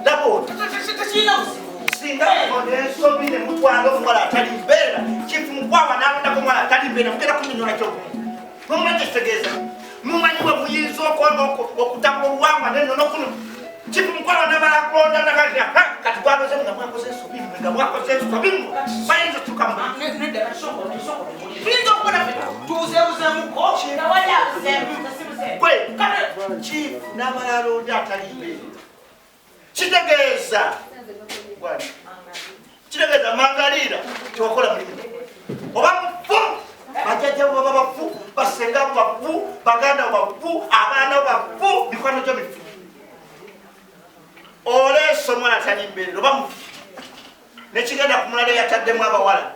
Laba ono. Singa ensobi ne mutwala omuwala atali mbeera, Chief Mukwawa n'alondako omuwala atali mbeera, mugenda kunyonyola kyokumu. Mumanyi kyekitegeeza? Mumanyi bwe muyinza okutabula oluwangwa nennono kuno? Chief Mukwawa n'amala kulonda nakati kati gwaloze nga mwakoze ensobi mmwe, nga mwakoze ensobi mmwe. Bayinza otuuka mu Tuyinza okubona ffe tubuzeebuzeemuko. Gwe Chief n'amala alonda atali mbeera. Kitegeeza kitegeeza mangaliira tewakola mulimu oba mufu, bajjajja bo baba bafu, basenga bo bafu, baganda bo bafu, abaana bo bafu, mikwano gyo mifu. Oleesa omwana atali mbeerera oba mufu nekigenda ku mulala eyataddemu abawala.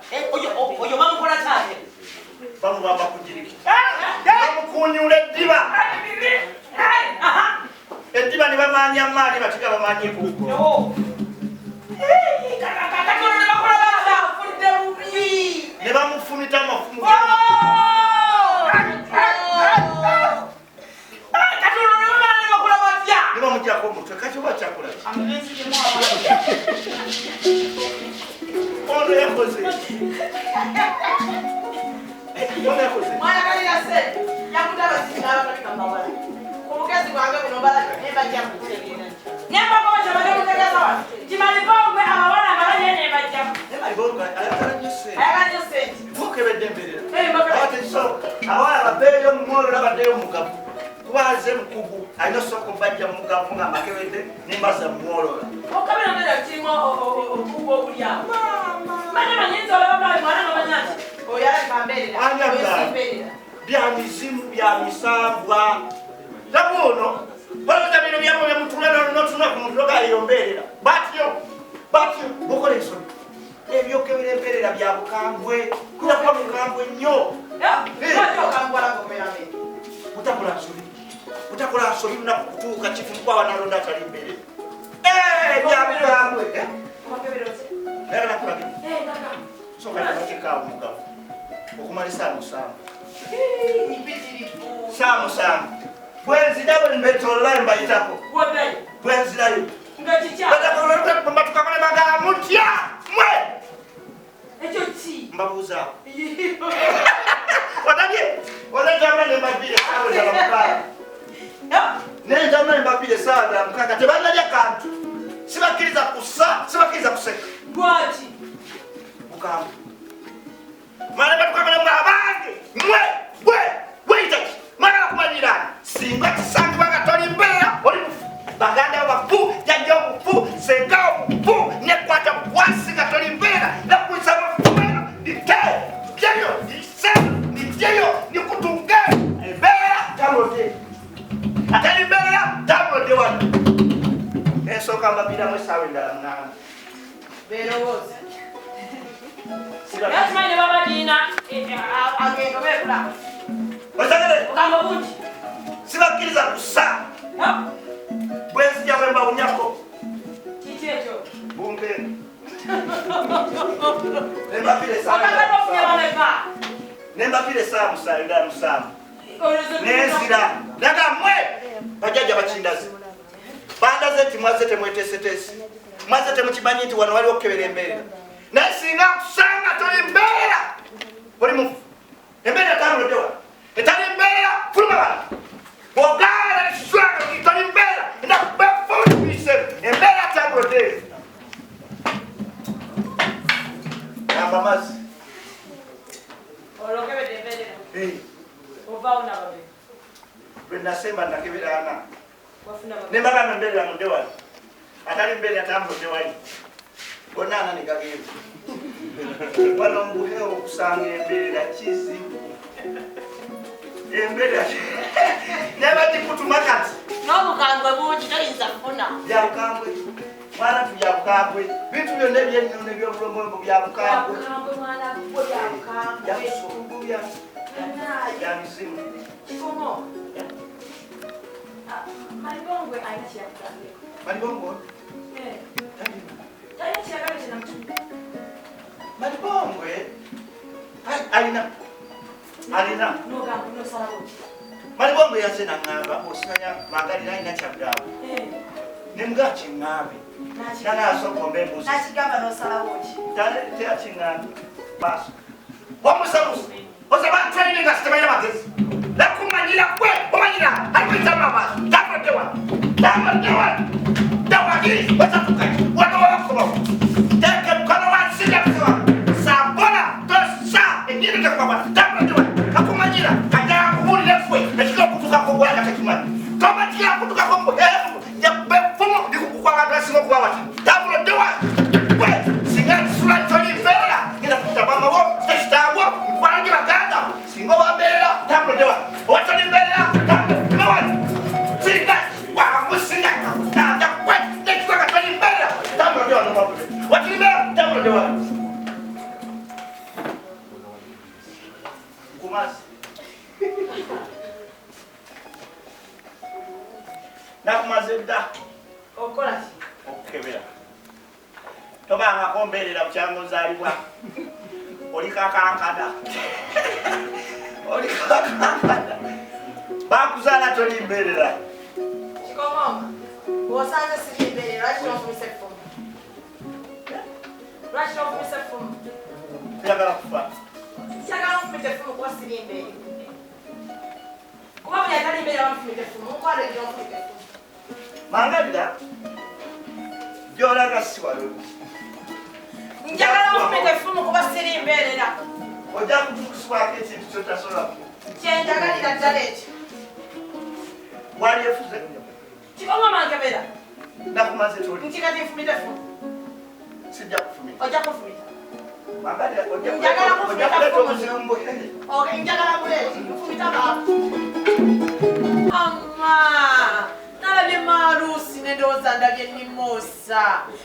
Oyo bamukola kyate? Bamubamba kugiriki, bamukunyula eddiba, eddiba ne bamanya maani batiga bamanyeko. Ne bamufumita amafumu. Ne bamugyako omutwe. Kati oba kyakola ki? Ono yakoze, ono yakoze. Mwana kalina sente yakuta abasinga abatabika mubawala. Ku bugezi bwange buno mbalaga nembajjamu nembakoba kyabadde mutegeeza wano nti Malibongwe abawala abalanye nembajjamu. Naye Malibongwe ayagala nnyo ssente. Ayagala nnyo sente. Mukebedde embeerera. Aba tekisoboka abawala babeeyo mumwolola baddeyo mugavu, kuba aze mukugu alina osooka obajja mugavu nga mbakebedde nembaza mumwolola. Okabera mbeera kirimu obukugu obulyawo manya manyinza olaba bulabi mwana nga manya nti oyo alabika mbeerera. Ani oyo agamba? Si mbeerera. Bya mizimu, bya misambwa. Laba ono balowooza bino byamwe byemutula notuna ku muntu noga eyo mbeerera, batyo batyo mukola ensobi. Ebyokebera embeerera bya bukambwe, kuja kuba mukambwe nnyo. Lwaki okangwala ng'obeera mbeerera? Butakola nsobi, butakola nsobi lunaku kutuuka Chief Mukwawa nalonda atali mbeerera. Bya bukambwe. Okabera otya? Naye nakulage. Kaka. Soka nabatekaawo mugavu okumala esaawa 7. Mpitirivu. Saawa 7 bwenzira bwe mbetolola mbayitako. Woddayo? Bwenzirayo. Nga kikya? Batukakole bagaa mutya mwe? Ekyo ki? Mbabuuzaako. Olabye olejamba nembabira esaawa endala 6, nenjamba nembabira esaawa endala 6, tebanalya kantu. Sibakkiriza kussa, sibakkiriza kuseka. Lwaki? Bukambwe. Mwana batukakole mwe abange mwe gwe gweyitaki mwana bakumanyirani. Singa kisangibwa nga toli mbeera oli mufu, baganda bo bafu, jjajja omufu, senga omufu, nekwata bukwasi nga toli mbeera nakuisa mafueno nite jeyo nise nijeyo nikutunge embeera tamulode atali mbeera tamulode wano ensooka mbabiramu esaawa endala 8. Beerowooza. Naye okimanyi ne baba diina agendo beebula. Osagale. Ogamba bungi. Sibakkiriza kussa. Bwenzija bwe mbawunyako. Kiki ekyo? Bunkenke. Nembabira essaawa Okakata ofunye bameka? Nembabira essaawa 7 endala 7. Nenzira. Naga mmwe bajjajja bakindaze. Bandaze nti mwazze temweteeseteese. Mwazze temukimanyi nti wano waliwo okukebera embeerera. Naye singa nkusanga toli mbeerera oli mufu. Embeerera tambulodde wano. Etali mbeerera fuluma wano. Bw'ogaana nekiswanga toli mbeerera enda kubafuuliisemu. Embeerera tambulodde. Gamba mazzi. Olwo okebedde embeerera? Eh. Ovaawo n'ababiri? Lwe nasemba nakebera ana. Wafuna babiri? Ne mbagamba embeerera mudde wano. Atali mbeerera tambudde wali. Bonna ana ne gagenda. Wano mbuheewo okusanga embeerera kizibu. Embeerera naye bagikutuma kati. N'obukambwe bungi toyinza kufuna. Bya bukambwe. Mwana tu bya bukambwe. Bintu byonna ebyennono eby'obulombolombo bya bukambwe. Bya bukambwe mwana gwe, bya bukambwe. Bya busungu, bya mizimu. Kikomo. Malibongwe alina kyeyakugambyeko. Malibongwe? Eh. Talina kyeyagambye kyenamutumye. Malibongwe alina. Alina. N'ogamba n'osalawo ki? Malibongwe yazze n'aŋŋamba osimanya Magalira alina kyagamba. Nemuga kiŋŋambe. Nanaasooka omba embuzi. Nakigamba n'osalawo ki? Teyakiŋŋambe. Maaso. Omusalusi. Osaba training nga sitebalina magezi. Nakumanyira gwe omanyira alikuyisamu amaaso. Tambadde wano. Tambadde wano. Tawagi osatuka. Wano wakubawo. Teeka emikono wansi njakusiba. Sambola tosa ennyindo tekuba. Tambadde wano. Nakumanyira kajja kubuulira ffe ekigenda okutuukako gwanga tekimanyi. Tomatira kutuukako mbu njakuba ndikukukwanga asinga okuba wati. Tambadde wano. Gwe singa nsula toli mbeera ngenda kutta maama wo tekitaawo nkwange baganda singa owa mbeera tambadde wano. Owatoli mbeera tambadde wano. Singa wamusinga kakutanda gwe nekitwanga toli mbeera tambadde wano. Watoli mbeera tambadde wano. Nkumazi. Nakumaze dda. Okola ki? Okukebera. Tobangako mbeerera bukyanga ozaalibwa. Oli kakankada. Oli kakankada. Bakuzaala toli mbeerera. Kikomoma. Bw'osanze siri mbeerera lwaki tonfumisa effumu? Lwaki tonfumisa effumu? Njagala kufa. Njagala nfumita effumu kuba siri mbeerera. Kuba buli atali mbeerera banfumita effumu. Nkwala ejja onfumita effumu. Mangalira gy'olaga si walungi. Njagala nfumita effumu kuba siri mbeerera. Ojja kutukusibwako ekintu ky'otasobola ku. Kyenjagalira ddala ekyo. Walyefuze. Kikomoma nkebera. Nakumaze toli. Nti kati nfumita effumu. Sijja kufumita. Ojja kunfumita. Mangalira ojja Njagala ojja kufumita kuleeta ffumu. obuzibu mu buhere. Okay, njagala buleeti. Nfumita baaba. Amma! Nalabye maaluusi ne ndowooza ndabye nnimoosa.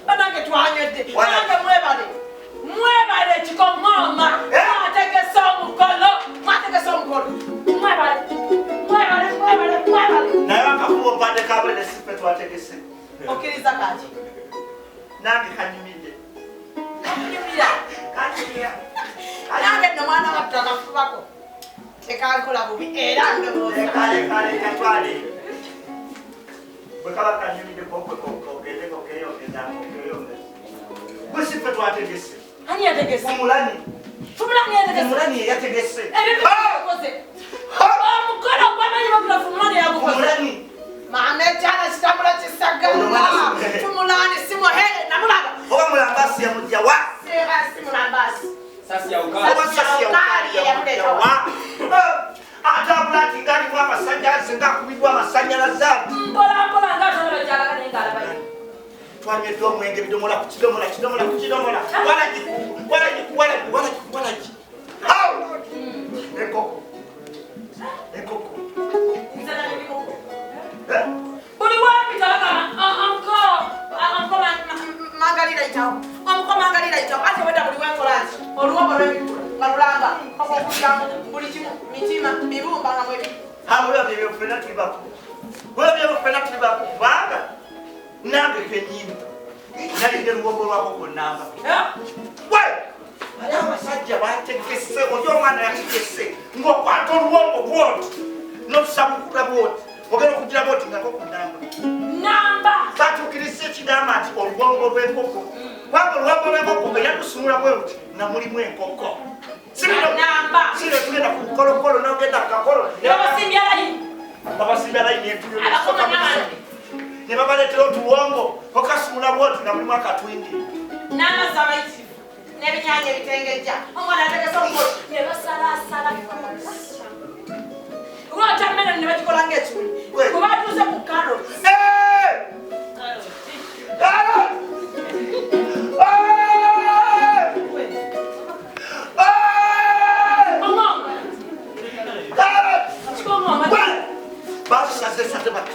Bannange twanywedde. Bannange mwebale. Mwebale Kikomoma. Mwategese omukolo. Mwategese omukolo. Mwebale. Mwebale, mwebale, mwebale. Naye akakubo mpadde kabwede si ffe twategese. Okkiriza kaki? Nange kanyumidde. Kanyumira. Kanyumira. Nange nno mwana wattu akafubako. Tekankola bubi era ndowooza. Kale kale katwale. Bwe kaba kanyumidde kokwe kokogende kokeyongeza kokeyongeza. Gwe si ffe twategese. Ani yategese? Fumulani. Fumulani yategese. Fumulani ye yategese. Ebyo byakoze. Omukolo gw'amanyi bagula Fumulani yagukoze. Fumulani. Maama ekyana kitambula kisagala. Fumulani si muhere namulaba. Oba mulambasi yamujja wa? Si mulambasi. Sasi ya ukali. Oba sasi ya ukali yamuleta wa? Atambula ati ng'alimu amasannyalaze ng'akubiddwa amasannyalaze ati. Mpola mpola ng'atolaba kyalaga naye ng'alabayo. Twanywedde omwenge bidomola ku kidomola kidomola ku kidomola. Walagi walagi walagi walagi walagi. Awo! Enkoko. Enkoko. Nze nabibikoko. Eh? Buli wampita bagamba anko mangalira itawo. Omuko mangalira itawo. Ate wedda buli wenkola nti oluwombo lw'ebikula nga lulamba okwokulyamu buli kimu mitima bibumba nga mwebi. Olabye ebyo ffenna tuli bakulu. Olabye ebyo ffenna tuli bakulu kubanga nange kennyini nalidde luwombo lwako kwonnamba. We! Bali abasajja bategese oli omwana yategese ng'okwata oluwombo bw'oti n'otusabukula bw'oti ogenda okugira bw'oti nga nkoko nnamba. Namba! Batuukiriza ekigamba nti oluwombo lw'enkoko. Kubanga oluwombo lw'enkoko era lusumula bwe luti nga mulimu enkoko. Namba! Sino tugenda ku bukolokolo n'ogenda ku kakolo. Babasimbya layini. Babasimbya layini entuyo. Abakoma n'abantu. Ne babaleetera otuwongo okasumula bw'oti nga mulimu akatwingi. N'amazzi amayitirivu n'ebinyaanya ebitengejja. Omwana ategese omukolo ne basalaasala. Watermelon ne bagikola ng'ekimuli. Bwe batuuse ku carrot. Carrot! Hey! Hey! Omwongo. Carrot! Kikomoma. Bwe! Bazisaze sate bati.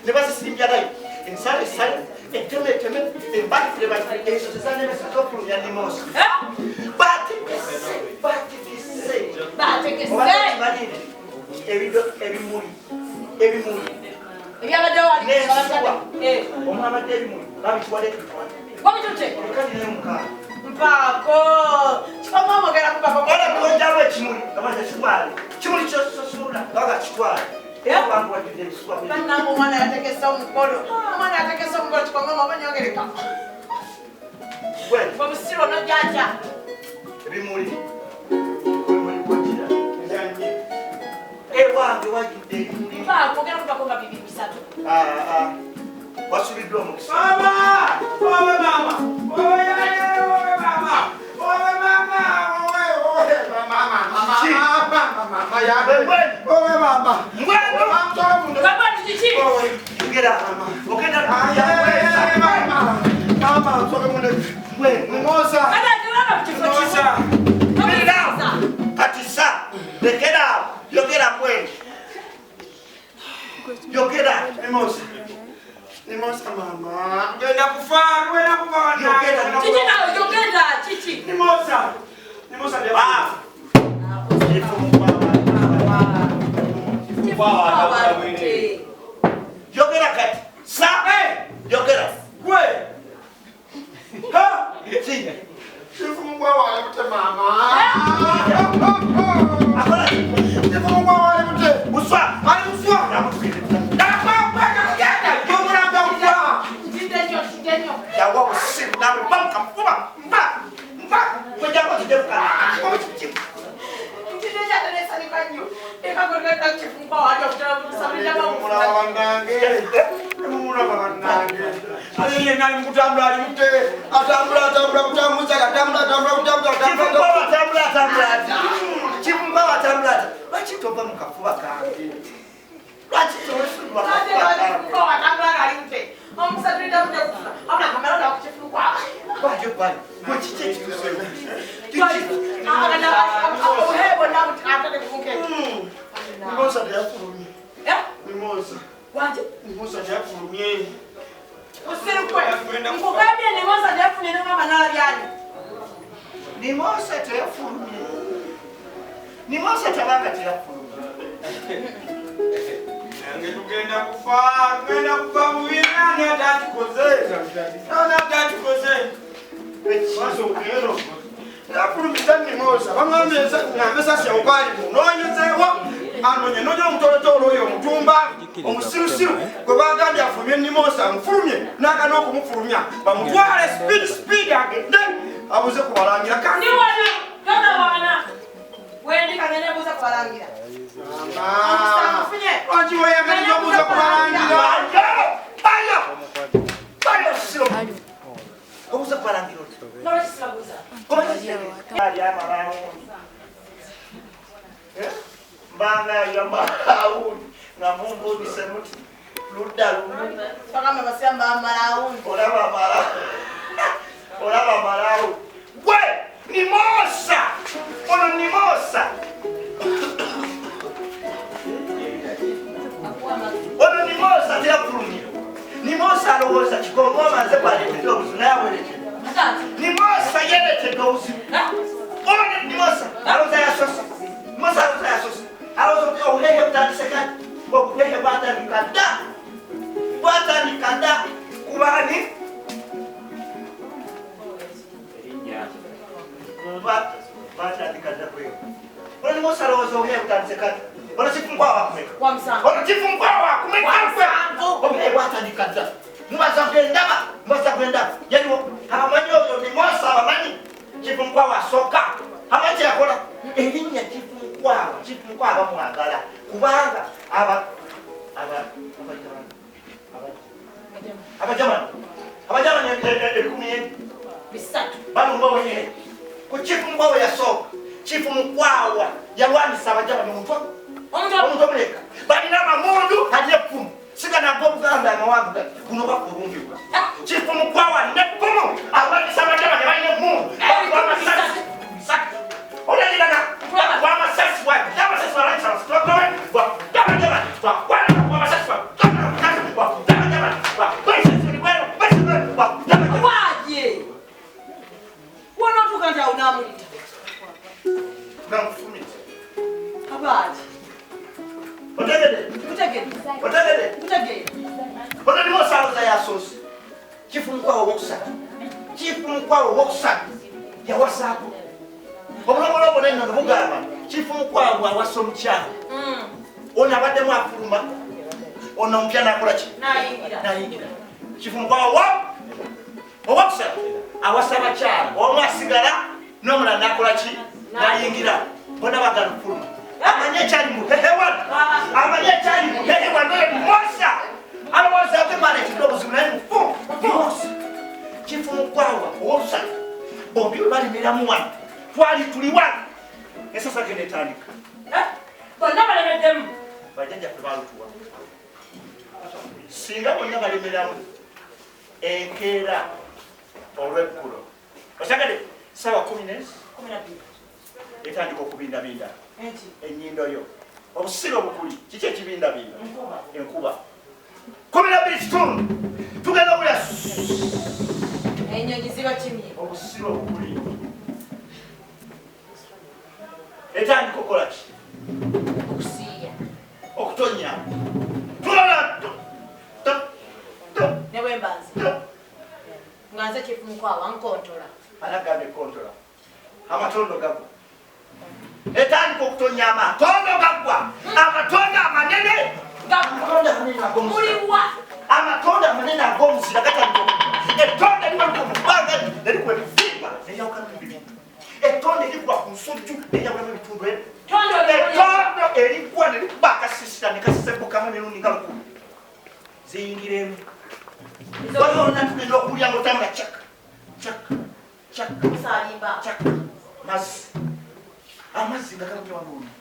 Ne bazisimbya layini. Ensale esale, etteme etteme, embalifule balifule, ezo tezannemesa okufulumya nnimoosi. Bategese, bategese. Bategese. Obadde okimanyi nti ebido ebimuli, ebimuli. Ebyabaddewo wali. N'ensuwa. Omwabadde ebimuli babitwala ebitwala. Wabitutte. Ekadi n'omukaaga. Mpaako. Kikomoma ogenda kupako. Ola kugonjawo ekimuli nga baza kitwale. Kimuli kyososula nga baga kitwale. Ewange wajjudde ebiswa. Bannange, omwana yategese omukolo, omwana yategese omukolo. Kikongoma oba nyongereka. Gwe. Obusiru onojjaja. Ebimuli. Ebimuli bwojira. Ewange wajjudde ebimuli. Baako ogenda kutako nga bibiri bisatu. Ah, ah. Wasubiddwa omukisa. Mama! Owe mama! Owe yaya! Owe mama! Owe mama! Owe owe mama mama mama mama ya. Owe mama! Mbwenu! Baba, kiki? Owe. Yogera. Ogenda. Aye mama! Mama, soke munde. Mbwenu. Mimosa. Baba, tulala mu kifo kimu. Mimosa. Mirira. Kati sa. Lekera awo. Yogera mbwenu. Yogera. Mimosa. Mimosa mama. Ngenda kufa, ngenda kufa. Yogera. Kiki nawe yogera kiki? Mimosa. Mimosa ndio. Ah. Yogera kati. Sa. Yogera. Gwe. Ha! Si. Chifu mugwa wale mute mama. Akola. Chifu mugwa wale mute. Buswa. Ali muswa. Ntidde nnyo, ntidde nnyo. Yawa busiru nawe bamuka mfuba mpa mpa kwejjako kidefuka. Ntidde nnyo ate nesanyuka nnyo. Eka gwe kifunka wali okutera okusabira. Mumulaba bannange. Mumulaba bannange. Ali yenna ali mukutambula ali mute. Atambula atambula kutambuza atambula atambula kutambuza atambula. Kifunka watambula atambula ati. Kifunka watambula ati. Lwaki tova mu kafuba kange? Lwaki towesulwa Ate kafuba kange? kifunka watambula ng'ali mute. Omusabira mute kufa. Abula kamera olaba ku kifunka. Lwaki ogwayo? Gwe kiki ekituseewo? Obuheebo bwonna atadde kufunka. Mimosa teyafulumye. Mimosa. Wanje? Mimosa teyafulumye. Usirikwe. Nkugambye Mimosa teyafunye n'ongamba n'alabyani. Mimosa teyafulumye. Mimosa tabanga teyafulumye. Nange tugenda kufa, tugenda kufa mu bina ani atakikoze. Ani atakikoze. Maaso okero. Yafulumiza Mimosa. Bamwambye ngambe sasi okwali munoonyezeewo. Anonye nonya omutolotolo oyo omutumba omusirusiru gwe bagambye afulumye Mimosa amufulumye n'agaana okumufulumya bamutwale speed speed agende abuze kubalangira kandi Ndi wano, genda wana. Wendi kagende buuza kubalangira. Omukisa nfunye. Lwaki weeyagaliza obuuza kubalangira? Bayo! Bayo! Bayo siro. Obuuza kubalangira otya? Nolweki sibabuuza? Ali amalawundi. Mbanga yamalawundi nga mumbuulise muti ludda lumu. Bagamba basiramu bamalawundi. Olaba mala. Olaba malawundi. Gwe Mimosa! Ono Mimosa! Ono Mimosa teyafulumye. Mimosa alowooza kigongo amaze bw'aleetedde obuzibu naye awerekedde. Mimosa yeeretedde obuzibu. Ono Mimosa alowooza yasoose. Mimosa alowooza yasoose. Alowooza obuhehe butandise kati. Obuhehe bwatandika dda. Bwatandika dda. Kubaani? Bwatandika dda kweyo. Ono Mimosa alowooza obuhehe butandise kati. Ono kifunkwa wakumeka. Wa musanvu. Ono kifunkwa wakumeka. Wa musanvu. Obuhehe bwatandika dda. Mubaza gwendaba, mubaza gwendaba. Yaliwo abamanyi oyo Mimosa abamanyi kifunkwa wasooka. Amanyi kye yakola erinnya kifunkwa, kifunkwa abamwagala kubanga aba aba abajamani abajamani ebikumi ebi Bisatu. balumba wenyine ku kifunkwa we yasooka. Kifunkwawa yalwanisa abajamani omuntu Omuntu omuntu omuleka balina amamundu alina effumu sigana gobuganda amawanga guno bakulungibwa. Kifunkwawa neffumu alwanisa abajamani balina emmundu bakuba amasasi bisatu olagirana bakuba amasasi amasasi balwanisa Waje. Wonootuuka nti awo n'amuyita. Namufumita. Abaaki. Otegedde? Nkutegedde. Otegedde? Nkutegedde. Ono Mimosa alowooza yasoose. Kifunkwawo owokusatu. Kifunkwawo owokusatu yawasaako. Obulombolombo n'ennono bugamba kifunkwawo awasa omukyala. Ono abaddemu afuluma, ono omupya nakola ki? Nayingira. Kifumukwawa owakusatu awasa abakyala, omu asigala n'omulala nakola ki? Nayingira. Bonna bagala okufuluma. Amanye ekyali muhehe wano, amanye ekyali muhehe wano, oyo Musa alowooza ate mwana ekidde obuzibu naye mufu Musa. Kifumukwawa owokusatu bombi bwe balimiramu wano, twali tuli wano, ensasa genda etandika. Bonna balemeddemu. Bajjajjaffe balutuwa. Singa bonna balemeramu enkeera olweggulo, okyagade sawa 12 etandika okubindabinda ennyindo yo, obusiro obukuli. Kiki ekibindabinda? Enkuba. 12:15 tugenda obulya enyonyi ziba kimye. Obusiro obukuli etandika okukola ki? Okusiiya. Okutonya. Tulala ne bwembanze nga nze kifumukwawa nkontola. Alagambye kontola, amatondo gagwa, etandika okutonya, amatondo gagwa, amatondo amanene, amatondo amanene ag'omuzira, amatondo amanene ag'omuzira gatandika okugwa. Ettondo eriwaluka mu bbanga nerikuba ebivimba neryawukanamu ebitundu. Ettondo erigwa ku nsujju neryawulamu ebitundu ebyo. Ettondo erigwa nerikuba akasisira nekasisebukamu emirundi nga 1000 ziyingiremu. Waliwo oluna tugenda okulya nga otambula caka caka caka caka, mazzi, amazzi nga gabuze wano wonna,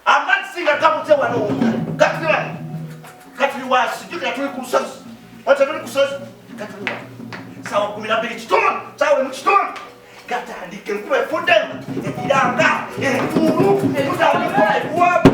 amazzi nga gabuze wano wonna, gatuli wano, gatuli wansi. Jukira tuli ku lusozi, ate tuli ku lusozi, gatuli wano. Sawa 12:15, sawa 1:15 gatandika, enkuba efuddemu, ebiranga, entuulu, tutandika ekuwaba.